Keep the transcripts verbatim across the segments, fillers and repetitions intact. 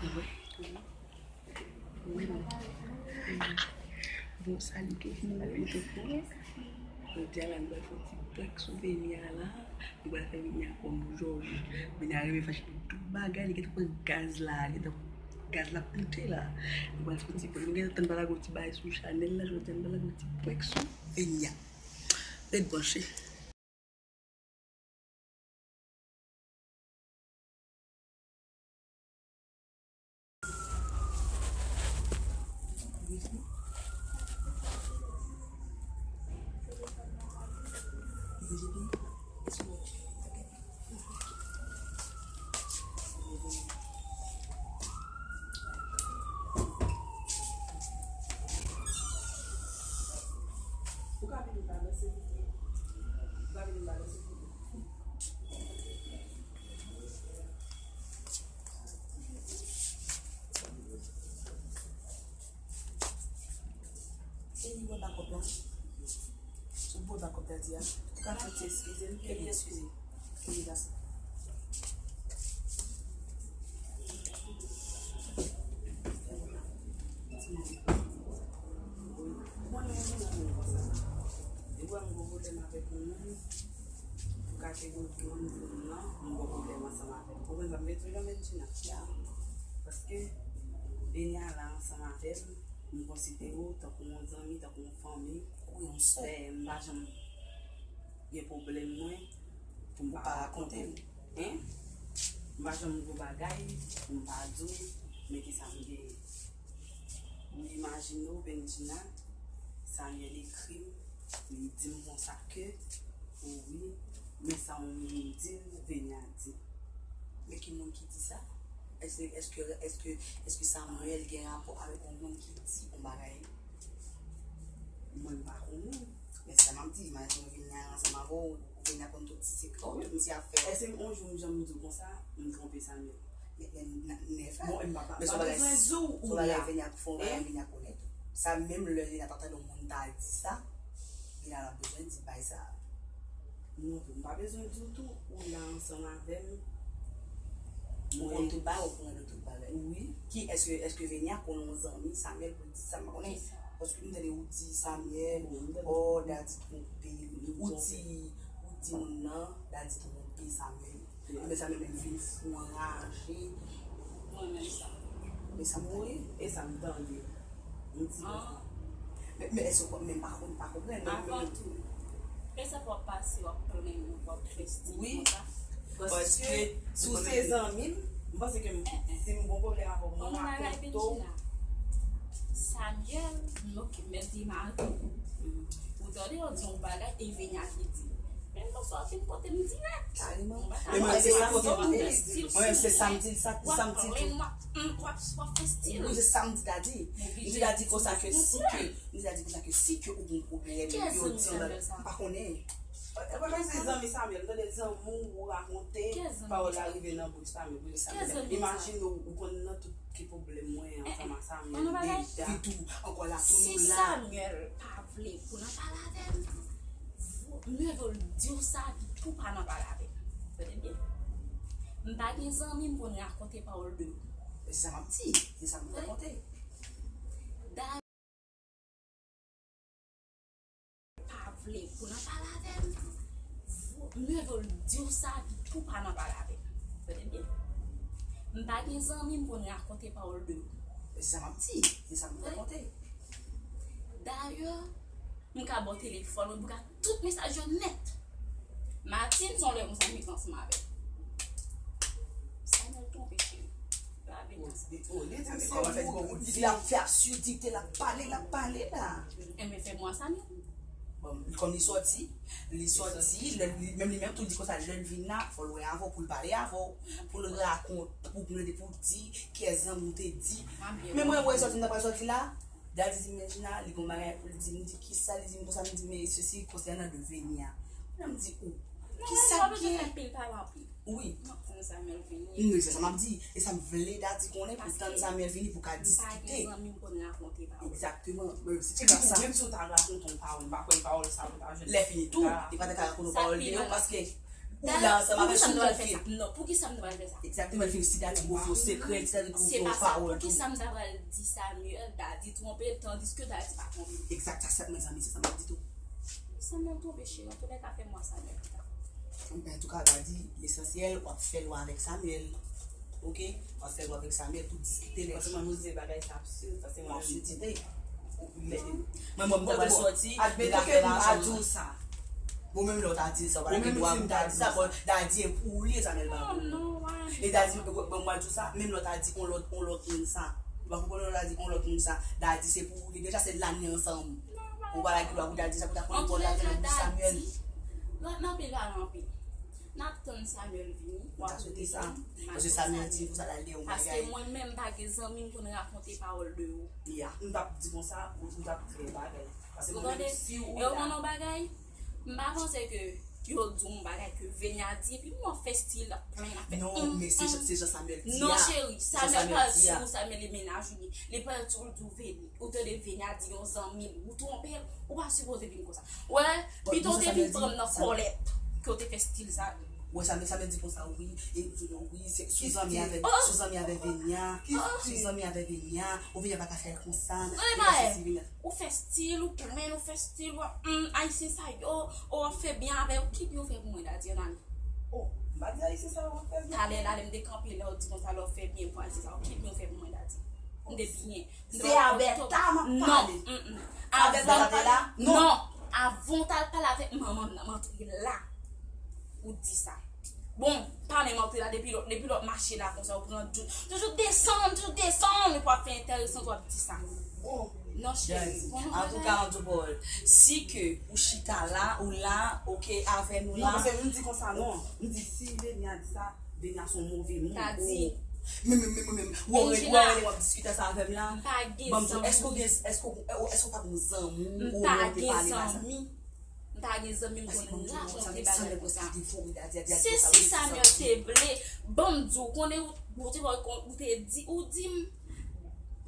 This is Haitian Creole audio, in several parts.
Bon, salut tout moun, mwen Petefo. Jodi a la, nou pral fè yon ti prank sou Venia la. Nou pral fè Venia kòm jòj. Venia renmen fache pou tout bagay, li gentan pran gaz la, li gentan gaz la ap moute la. Nou pral fè yon ti prank. Nou gentan tann pa lage yon ti bagay sou chanèl la, jodi a nou pral lage yon ti prank sou Venia. Ret branche. Ou ka vin pa danse pou mwen. Ou ka vin pa danse pou mwen. E li bwè bakòp la. Ou bwè bakòp daddy a. Ou ka fouti eskize m. E li eskize. E li pase. Ou konnen mwen menm konsa. Depi m gen pwoblèm avèk yon moun, pou kategori moun, moun nan, m gon pwoblèm ansanm avè l. Ou konprann sa m vle di w, Mendjina? Paske Venia la ansanm avè m, m konsidere w tankou yon zanmi, tankou yon fanmi. Wi, yon sè. M pa janm gen pwoblèm mwen pou m pa rakonte w. Hein? M pa janm gen bagay pou m pa di w, men ki sa m genyen. Ou imajine w, Mendjina, Samuel ekri m, li di m konsa ke, o wi, men sa yon moun di l, Venia di. Men ki moun ki di sa? Èske, èske, èske, èske Samuel gen rapò avèk yon moun ki di yon bagay? Mwen, m pa konnen. Men se sa m ap di, imajine w vin la ansanm avè w, ou vin la konn tout ti sekrè w, tout ti afè. Èske yon jou m janm di w konsa, m twonpe Samuel? Men, men, men, men, bon, m pa, m pa bezwen di w, ou la. Vini ap fè yon bagay, vini ap konnen. Sa menm lè li la pa tande yon moun ta di sa, li la bezwen di bay sa. Non, m pa bezwen di w tou, ou la ansanm avè m. Ou konn tout bagay, ou konnen de tout bagay. Wi. Ki, èske, èske Venia konn yon zanmi Samuel pou l di sa, m pa konnen. Paske m tande ou di Samuel, oh, daddy twonpe l. Ou di, ou di moun nan, daddy twonpe Samuel. Ebyen, Samuel menm vin fou anraje. Mwen menm sa. Men sa m mouri, e sa m tande. M di konsa. Men, men èske w, men pa konn, pa konprann, men, avan tou, e sa w ap pase, w ap plenn, w ap fè stil konsa. Wi. Paske si w se zanmi m, m panse ke m, si m gon pwoblèm avè w, mwen rakonte w. Samuel, m oke, mèt li mari. Ou tande yo di yon bagay, e Venia ki di. Men m panse w ap vin kote m dirèk. Kareman. Men mwen se sa m di, mwen se sa m di, sa, sa m di tou. W ap, w ap fè stil. Wi, se sa m di daddy. M di daddy konsa ke si ke, m di daddy konsa ke si ke ou gon pwoblèm, yo di w, m pa konnen. E pa menm se zanmi Samuel, tande zanmi w rakonte, pawòl la rive nan bouch Samuel, bouch Samuel. Imajine w, ou konn nan tout ki pwoblèm mwen ansanm ak Samuel deja. Epi tou, ankò la, tou nou la. Si Samuel pa vle pou nan pale avè m, mye vo l di w sa, epi tou pa nan pale avè m. Tande byen. M pa gen zanmi m pou n rakonte pawòl de ou. Se sa m ap di, se sa m rakonte. Pa vle pou nan pale avè m, mye vo l di w sa, epi tou pa nan pale avè m. Tande byen. M pa gen zanmi m pou n rakonte pawòl de ou. Se sa m ap di, se sa m rakonte. Dayè, m ka ba w telefòn ou, m ka tout mesaj yo nèt. Matin, se yon lè konsa m met ansanm avè l. Samuel twonpe cheri. Lave nan sa. Li di m se ou. Li ap fè absidite, l ap pale, l ap pale la. Enben, fè mwen Samuel. Bon, kòm li sòti, li sòti, lè, li, menm li menm tou, li di konsa, lè l vin la, fò l wè avè w, pou l pale avè w, pou l rakonte, pou l mande, pou l di, kiyès zanmi w te di. Men mwen, wè sòti, m ta pral sòti la, Daddy di, men Gina, li gon bagay pou l di. M di, kisa? Li di m konsa, m di, men sesi konsènan de Venia. Kounye a m di, o, kisa k gen? Wi. Non, se sa m ap di. E sa m vle Daddy konnen pou tann Samuel vini pou ka diskite. Egzakteman. Men se ti kras sa. Menm si w ta rakonte yon pawòl, m pa kwè pawòl sa ou ta jwenn. Lè fini tou, li pa te ka rakonte yon pawòl de yo, paske Ou la ansanm avè l sou konfye. Non, poukisa m ta pral fè sa? Egzakteman, li fin si Dadi gen yon sekrè, si Dadi gen yon pawòl tou. Se pa sa. Poukisa m ta pral di Samuel, Dadi twonpe l, tandiske Dadi pa twonpe m? Egzak, sa, sa, mezanmi, se sa m ap di tou. Samuel twonpe cheri, antoulèka fè m wè Samuel pita. Antouka, Dadi, lesansyèl, w ap fè lwa avèk Samuel. Oke? W ap fè lwa avèk Samuel pou diskite lè. Paske mwen, mwen di bagay sa absid, sa se yon absidite. Mwen, mwen, mwen ta pral sòti, mwen ta fè lajan mwen. Bon, menm lè w ta di sa, w pa ta gen dwa pou ta di sa, bon, Dadi e pou ou li ye, Samuel pa pou ou. E Dadi, bon, mwen di w sa, menm lè w ta di on lòt, on lòt moun sa. Ou pa konprann lè w ta di on lòt moun sa. Dadi se pou ou li. Deja se lane ansanm. Ou pa ta gen dwa pou ta di sa, pou ta konn bò lajan nan bouch Samuel. N ap, n ap pale anpil. N ap tann Samuel vini. Mwen ta swete sa. Paske Samuel di pou sa l al dèyè yon bagay. Paske mwen menm, m pa gen zanmi m konn rakonte pawòl de ou. Ya, m t ap di konsa, ou, ou t ap fè bagay. Paske mwen menm, si ou ta. Ou konnen yon bagay? M pa panse ke yo di w yon bagay ke Venia di, epi mwen fè stil ap plenn ap fè. Non, men se jan, se jan Samuel di a. Non, cheri, Samuel pral di w, Samuel e mennaj ou li. Li pral di w, l di w Venia. Ou tande Venia di yon zanmi l, ou twonpe l, ou pa sipoze vin konsa. Wè, pito w te vin pran m nan kòlèt ke w te fè stil sa. Wè, sa, sa vle di konsa, wi, e, wi, se, sou zanmi avè, sou zanmi avè Venia, sou zanmi avè Venia, ou Venia pa ka fè l konsa, ou fè stil, ou plenn, ou fè stil, w ap, hmm, Ayisyen sa yo, w ap fè byen avè yo, ki byen w fè pou mwen, Dadi, ann ale. Oh, m pa di Ayisyen sa yo ap fè byen. Talè la, lè m te kanpe la, w di konsa, lè w fè byen pou Ayisyen sa yo, ki byen w fè pou mwen, Dadi? M te byen. Se avè ta m ap pale. Non, mm, mm. Avè ta m ap pale la? Non. Non. Avan w t al pale avèk manman m nan, m antre la. Ou di sa. Bon, pa menm antre la depi lòt, depi lòt mache la konsa, ou pran djou. Toujou desann, toujou desann, epi w ap fè enteresan, w ap di sa. Bon. Non, cheri. Antouka, Andrew Paul, si ke ou chita la, ou la, oke, avè nou la. Non, paske m di konsa, non. M di, si Venia di sa, Venia se yon move moun. Ta di. Men, men, men, men, men, ou wè, ou wè, w ap diskite sa avè m la. M pa gen zanmi. Ban m di w, èske w gen, èske w, èske w pa gen zanmi ou ou te pale la sa? M pa gen zanmi. M pa gen zanmi, m konn rakonte bagay konsa. Se si Samuel te vle, ban m di w, konnen ou, ou te, ou te di, ou di m,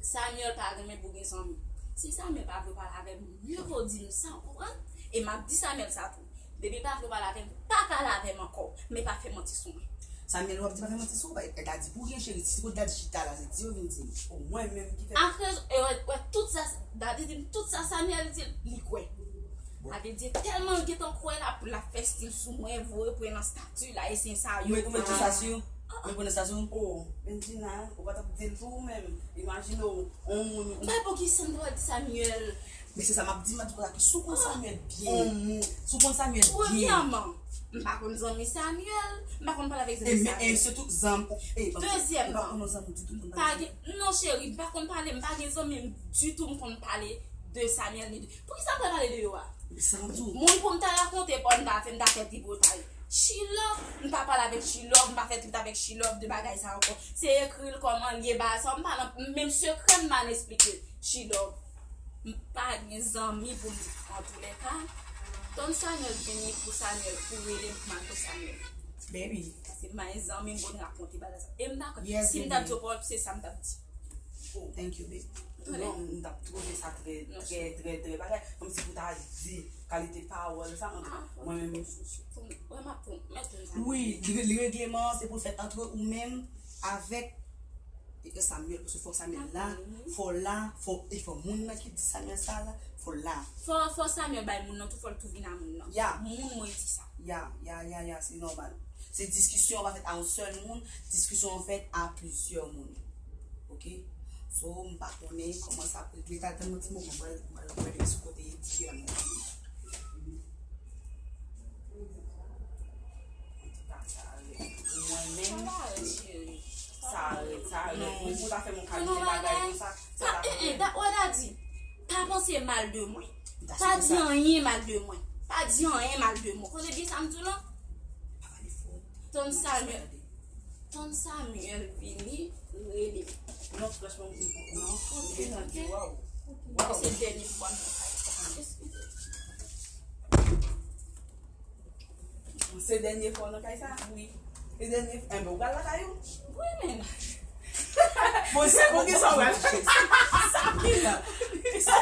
Samuel pa renmen pou gen zanmi. Si Samuel pa vle pale avè m, mye vo di m sa, ou konprann? E m ap di Samuel sa tou. Depi l pa vle pale avè m, pa pale avè m ankò, men pa fè manti sou mwen. Samuel, w ap di pa fè manti sou ou, e Dadi pou gen cheri, si kote Dadi chita la, se di yo vin di m. O, mwen menm ki fè. Ak rezon, e wè, wè, tout sa, Dadi di m, tout sa Samuel di, li kwè. Bon. Sa vle di, tèlman l gentan kwè l ap, l ap fè stil sou mwen, voye pran nan estati l, Ayisyen sa yo. Ou met, ou met tout sa sou, ou met pran nan estati. O, Benjina, ou pa t ap di l pou ou menm. Imajine w, yon moun. Bay poukisa m dwe di Samuel. Men se sa m ap di, m ap di konsa ke si w konn Samuel byen, si w konn Samuel byen. Premyèman, m pa konn zanmi Samuel, m pa konn pale avèk zanmi Samuel. E sitou zanmi, e, dezyèmman, m pa konn zanmi ditou, m konn pale. Pa gen, non, cheri, m pa konn pale, m pa gen zanmi m ditou, m konn pale de Samuel ni de. Poukisa m pral pale de yo a? Moun pou m ta rakonte, pou m ta fè, m ta fè tripotay. Chilòv, m pa pale avèk Chilòv, m pa fè tripotay avèk Chilòv de bagay sa ankò. Se ekri l kòman l ye, bagay sa, m pa nan, menm sekrè m pa nan esplike Chilòv. M pa gen zanmi pou m di. Antoulèka, tann Samuel vini pou Samuel, pou rele m pou m al pou Samuel. Baby. Paske m pa gen zanmi m pou m rakonte bagay sa. E m dakò. Si m t ap di w pawòl, se sa m t ap di. Oh, thank you, baby. Non, m t ap twouve sa trè, trè, trè, trè bagay. Kòmsi pou ta di kalite pawòl sa, mwen menm. Wi, li, li regleman an, se pou l fèt antre ou menm avèk Samuel, paske fòk Samuel la, fò w la, fò, e fò moun nan ki di Samuel sa la, fò l la. Fò, fò Samuel bay moun nan tou, fò l tou vin a moun nan. Ya. Moun mwen di sa. Ya, ya, ya, ya, se nòmal. Se diskisyon an pa fèt a yon sèl moun, diskisyon an fèt a plizyè moun. Oke? So, m pa konnen kòman sa ap regle. T al tann yon ti moman, mwen, mwen, mwen, mwen, sou kote Edi a, mwen. Antouka, sa rèd. Mwen menm, sa rèd, sa rèd. Ou, ou ta fè m yon kalite bagay konsa, sa ta fè. Wè, Dadi, pa panse mal de mwen. Pa di anyen mal de mwen. Pa di anyen mal de mwen. Konnen byen sa m di w lan? Tann Samuel. Tann Samuel vini, rele m. Non, franchman, m di, non, m gentan di, waw. Waw. Se dènye fwa m nan kay sa. Eskize. Se dènye fwa w nan kay sa? Wi. Se dènye fwa, enben, ou pral lakay ou? Wi, men. Bon, se pou ki sa w pral fè? Sa ki la? Sa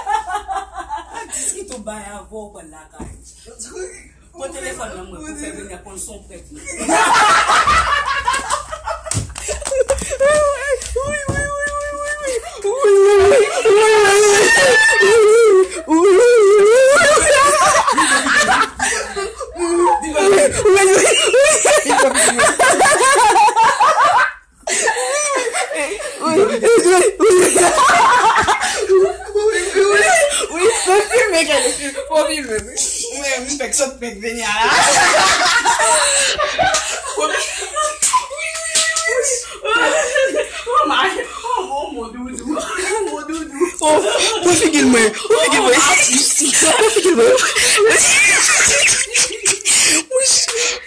diskite w bay avè w pral lakay ou. Pran telefòn nan mwen pou fè vini a konn son prèt. Wi, wi, wi. Wi, wi, wi. Wi, fò filme, gade, fò filme. Mwen, mwen fèk sot fèk vini a la. Wi, wi, wi, wi. Oh my, oh, oh, mon doudou. Oh, mon doudou. Oh, mwen figi l mwen. Mwen figi l mwen. Mwen figi l mwen.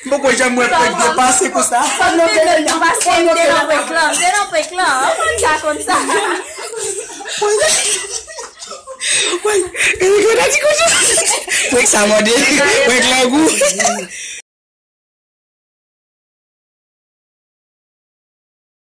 Mwen poko janm wè prank depase konsa. Fò nou te nan pase, m te nan prank lan, m te nan prank lan. Ou konn sa konn sa. Woy, e li konn di konsa. Prank sa mande. Prank lan gou.